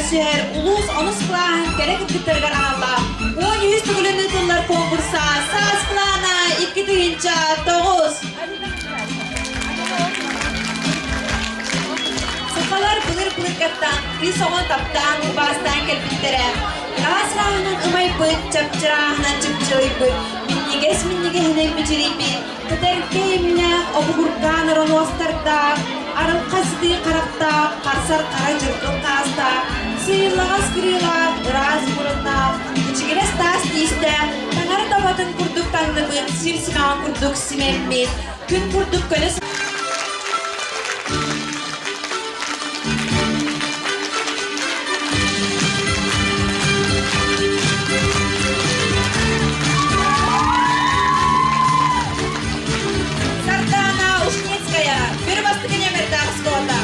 көрсүһэр улуус онус кылааһын кэрэ кыргыттарыгар аналлаах 13 төгүлүн ыытыллар конкурса Саас плана 2009. Сахалар былыр-былыргаттан кыыс оҕо таптаан, убаастаан кэлбиттэрэ. Ыраас ырааһынан ымайбыт, чапчырааһынан чыпчылыйбыт, минньигэс минньигэһинэн мичилийбит, Тэтэркэй имнээх, обугургаан оронуостардаах, арылхай сытыы харахтаах, харсар хара дьыргыл таастаах, сыыйыллаҕас кырыылаах, ыраас муруннаах, ичигирэс таас тиистээх, таҥара табатын курдук таҥныбыт, сир симэҕин курдук симэммит, күн курдук көнө Сардаана Ушницкая, бір бастыкы нөмірдағы оскуолата.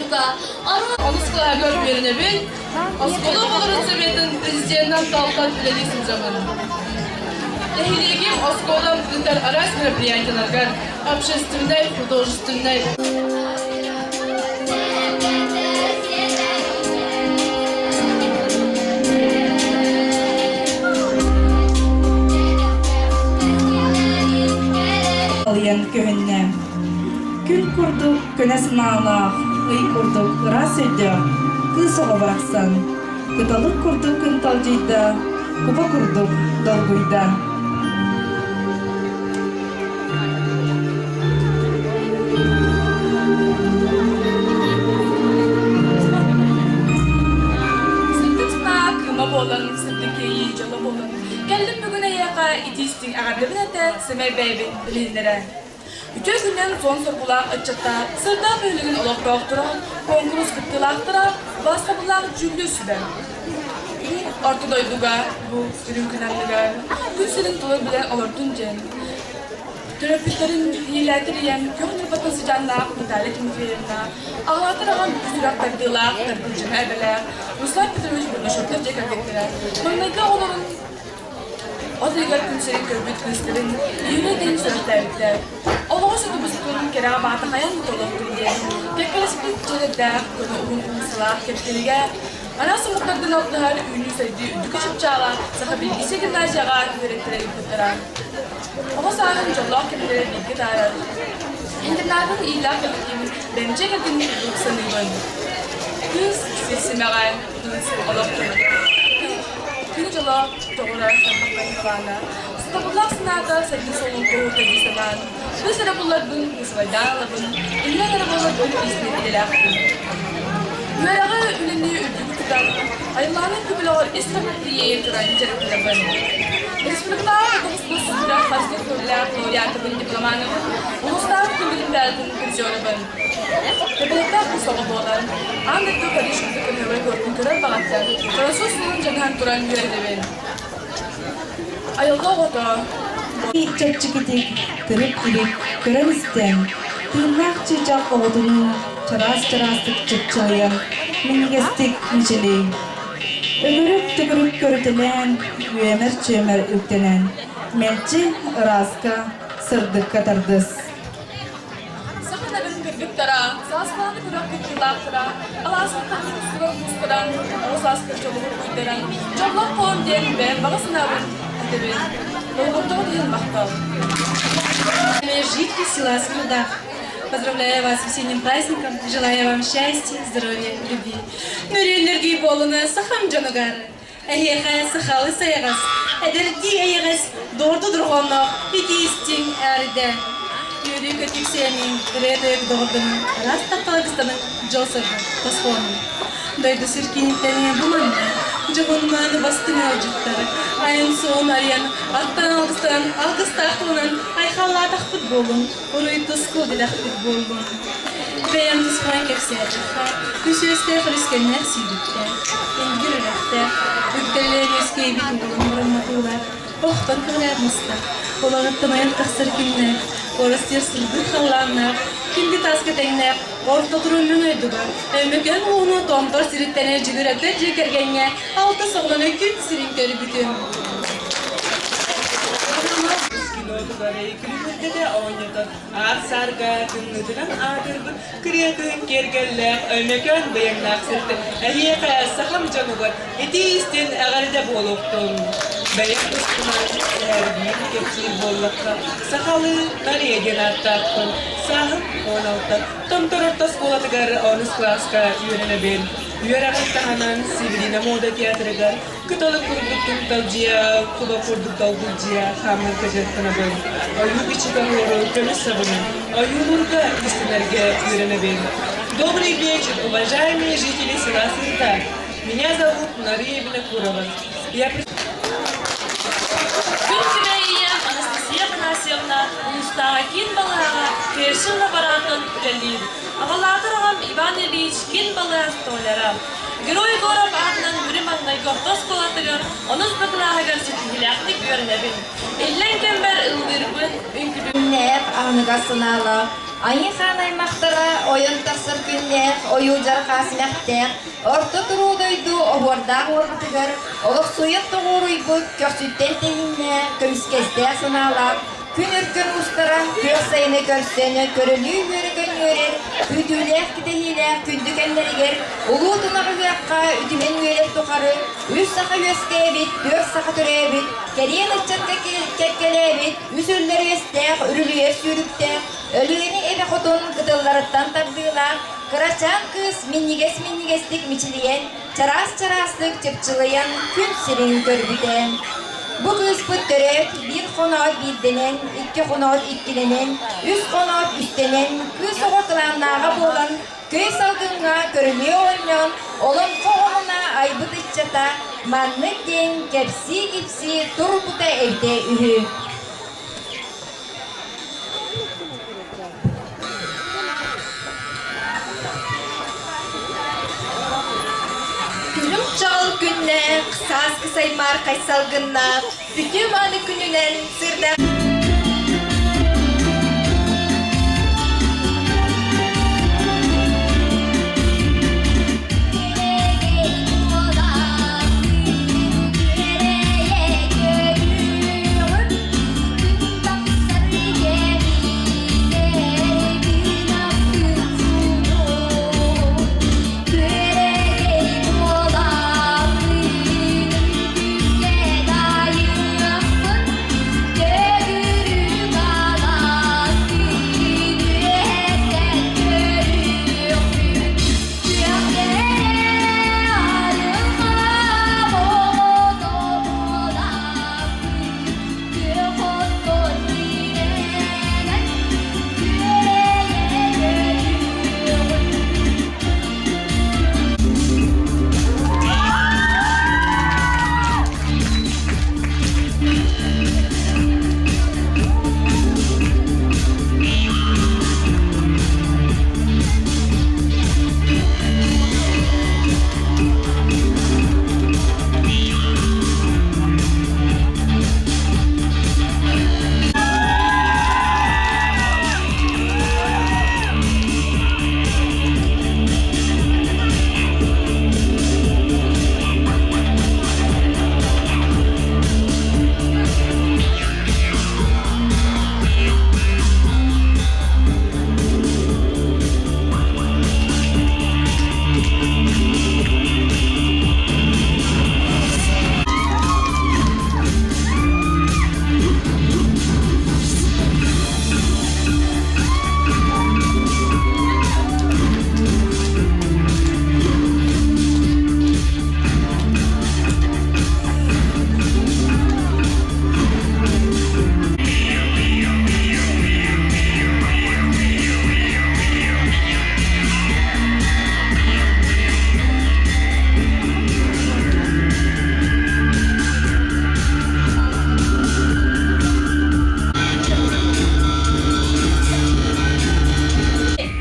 дойдуга Онус кылааһыгар үөрэнэбин. Оскуола оҕолорун советын президенынан талыллан үлэлии сылдьабын. Нэһилиэгим оскуолам ыытар араас мероприятиеларгар общественнай, художественнай Алыйан көһүннэ. Күн курдук көнө санаалаах, ый курдук ыраас өйдөөх кыыс оҕо барахсан кыталык курдук кынталдьыйда, куба курдук долгуйда. Сырдык санаа кыыма буолан, сырдык иэйии дьоло буолан, кэллим бүгүн эйиэхэ итии-истиҥ эҕэрдэбин этэ, сэмэй бэйэбин билиһиннэрэ. Үтүө күнүнэн суон соргулаах ыччаттар, сырдаах бөһүөлэгин олохтоохторо, куонкурус кыттыылаахтара, убаастабыллаах дьүүллүүр сүбэ. Орто дойдуга бу үрүҥ күн анныгар күн сирин тула билэн олордун диэн төрөппүттэрин иилээтэр ийэм күөх ньурбаттан сыдьааннаах Наталья Тимофеевна, аҕалаатар аҕам сүрэх тардыылаах, тардыылдьыҥа эбэлээх Руслан Петрович Бурнашевтар дьиэ кэргэттэрэ маҥнайгы оҕолорун От ыйыгар күн сирин көрбүт кыыстарын Юлия диэн сүрэхтээбиттэр. Олоҕу сотубуспутун кэрэҕэ баата хайаан да толохтун диэн кэккэлэспит дьиэлэрдээх, көнө уһун уулуссалаах Кэптэнигэ араас омуктардан алтыһар үүнүү-сайдыы үрдүкү чыпчаала Саха билгиси гимназияҕа үөрэттэрэ ыыппыттара. Оҕо сааһын дьоллоох кэмнэрэ бииргэ таарар. Интернатын иилээх кэлэктиибин бэмчэ кэргэнин курдук саныыбын. Кыыс сир симэҕэ, кыыс олох кэмэ. Күн дьоло тоҕура сарбаххай талаана, сатабыллаах санаата сайдыы суолун туоһута дии санаан, быс эрэ булларбын, быысыбайдаан ылабын, иллэҥ эрэ буоларбын истэн идэлээхпин. Үөрэҕи, үлэни үрдүк тутан, айыллаанын көмөлөҕөр ис тиийэн туран дьарыктанабын. Республикатааҕы тоҕус сүрэх хас да төгүллээх лауреатыбын, дипломанабын, улуустааҕы күн призерабын. Тэбэлэттээх кус оҕо буолан, аан дойду Париж курдук кыһыабай куоратын көрөр баҕаттан, француз тылын дьаныһан туран үөрэнэбин. Айылҕа оҕото Чэпчэкитик, тырып-тирик көрөн-истэн, тыыннаах чыычаах оҕотунуу чараас-чараастык чыпчылыйан, минньигэстик мичилий. Өҥүрүк-төгүрүк көрүтэлээн, үөмэр-чүөмэр үктэнэн, мэлдьи ырааска, сырдыкка тардыс. Саха нарын кыргыттара, сааскылааны күрэх кыттыылаахтара, алааска ханнык устугар мустаран, оҕо сааскы дьолугар уйдаран, дьоллоох буолун диэн бэйэм баҕа санаабын этэбин. Болҕомтоҕут иһин махтал. Жители села Скрудах, поздравляю вас с весенним праздником, желаю вам счастья, здоровья, любви. Нүрүннэргий буолуна сахам дьонугар, эһиэхэ сахалы сайаҕас, эдэрдии эйэҕэс, дорду дорҕоонноох итии истиҥ эрдэ. Үөрүү көтүү сиэмиҥ, ырыа-тойук доҕордонуҥ, ыраас тапталгыстаныҥ, дьол соргу тосхолонуҥ. Дойду сир кииниттэн бу манна дьоһун-мааны бастыҥ ыалдьыттар айан-суон арыйан, аттан алгыстанан, алгыстаах тылынан айхаллаатахпыт буоллун, уруй-тускул диэтэхпит буоллун. Бэйэм туспунан кэпсээтэххэ, үс үөстээх өрүскэннээх сүүрүктээх, ингир үрэхтээх, үктэллээн үөскээбит уолун мурумматыылаах, охтон көҕүлээн мустар, улаҕыттан айан тахсар күннээх, орос сир сырдык халлааннаах, күндү тааска тэҥнээх, орто турун мөҥ ойдугар, Өймөкөөн улууһун Томтор сириттэн Дьүгүрөккө дьиэ кэргэҥҥэ алта соҕунан күн сирин көрбүтүм. Кинотугар күлүмүрдэтэ оонньотон Аар-саарга тымныытынан аатырбыт кырыа кыһын киэргэллээх Өймөкөөн быйаҥнаах сиртэн эһиэхэ сахам дьонугар итии-истин эҕэрдэ буолуохтун! Бэйэм туспунан сэһэргиир кэпсиир буоллахха, сахалыы Нарыйа диэн ааттаахпын. Сааһым 16. Томтор орто оскуолатыгар онус кылааска үөрэнэбин. Үөрэҕин таһынан Северина муода театрыгар Кыталы курдук кынталдьыйа, куба курдук долгулдьуйа хаамарга дьарыктанабын. Ойуу бичик оһуору көмүс сабынын ойуулуурга, истинэргэ үөрэнэбин. Добрый вечер, уважаемые жители села Сырта. Меня зовут Нария Винокурова. Я Күн күбэй ийэм Анастасия Афанасьевна улуустааҕы киин балыыһаҕа фельдшер лаборантын үлэлиир. Аҕалаатар аҕам Иван Ильич киин балыыһа столяра. Герой Егоров аатынан Мүрү маҥнайгы орто оскуолатыгар онус да кылааһыгар ситиһиилээхтик үөрэнэбин. Иллэҥ кэмбэр ыллыырбын, үҥкүүлүүрбүн. аһыныгас санаалаах, Айыы-хаан аймахтара ойон тахсар күннээх, ойуу дьархаас мэхтээх, орто туруу дойду оһуордаах уорбутугар олохсуйан тоҕуоруйбут көхсүттэн тэһииннээх, көмүскэстээх санаалаах, күн өркөн уустара күөх сайыны көрсөн, көрүлүү үөрэ көнньүөрэр, күүтүүлээх кэтэһиилээх күндү кэмнэригэр улуу тунах ыһыахха үтүмэн үөрэр тухары үс саха үөскээбит, түөрт саха төрөөбүт, кэриэн ыччакка кэккэлээбит, үс үллэр үөстээх, үрүлүйэр сүүрүктээх, Өлүөнэ эбэ хотун кытылларыттан тардыылаах кырачаан кыыс минньигэс-минньигэстик мичилийэн, чараас-чараастык чыпчылыйан күн сирин көрбүтэ. Бу кыыспыт төрөөт биир хоноот биирдэнэн, икки хоноот иккилэнэн, үс хоноот үстэнэн, кыыс оҕо кылааннааҕа буолан, көй салгыҥҥа көрүлүө оонньоон, олоҥхо оҕоһуна айбыт ыччата маннык диэн кэпсии-кипсии турбута эбитэ үһү. Күнүм чаҕыл күннээх, сааскы саймаархай салгыннаах, үтүө-мааны күнүнэн сырда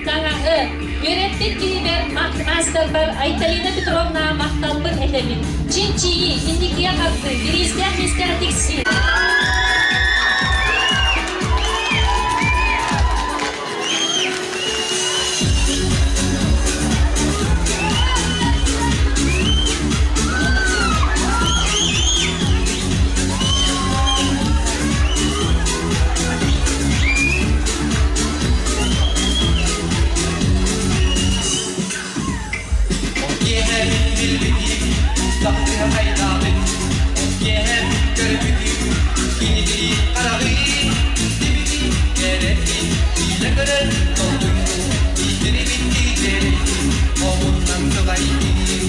Таҥаһы үөрэппит киһибэр маастарбар Айталина Петровна махталбын этэбин. Чинчийии, инникигэ хардыы, бириистээх миэстэҕэ тиксии. Киэһэбин билбитим, сахтыга хайдаабыт. Киэһэм көрбүтүм, кинини хараҕын, истибитим, кэрэтин, илэ көрөн толкуйдум, иитэрибин тиийдэрин, омуннан сылайдым,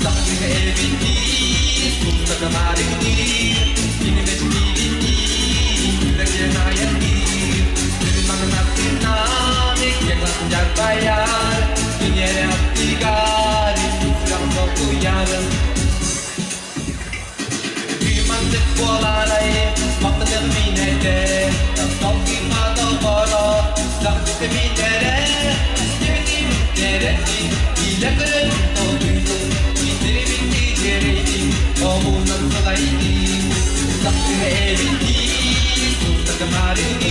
сахтыга эбиттиир, сустака маарыҥныыр, кини бэстиибиттиир, күлэккэ наайардыыр, Маҥнаттынаан иккиэн дьарбайар, киниэрэ аттыгар икки долгуйарын. Күмантык буолаарай, махтаныах мин этэ, таптал кыыма доҕоро, сахтык минэрэ, истибитим кэрэтин, илэ көрөн толкуйдум, итирибин тиджерейдим, омунан сылайдым, сахтыга эбиттии, сустагамарыгы.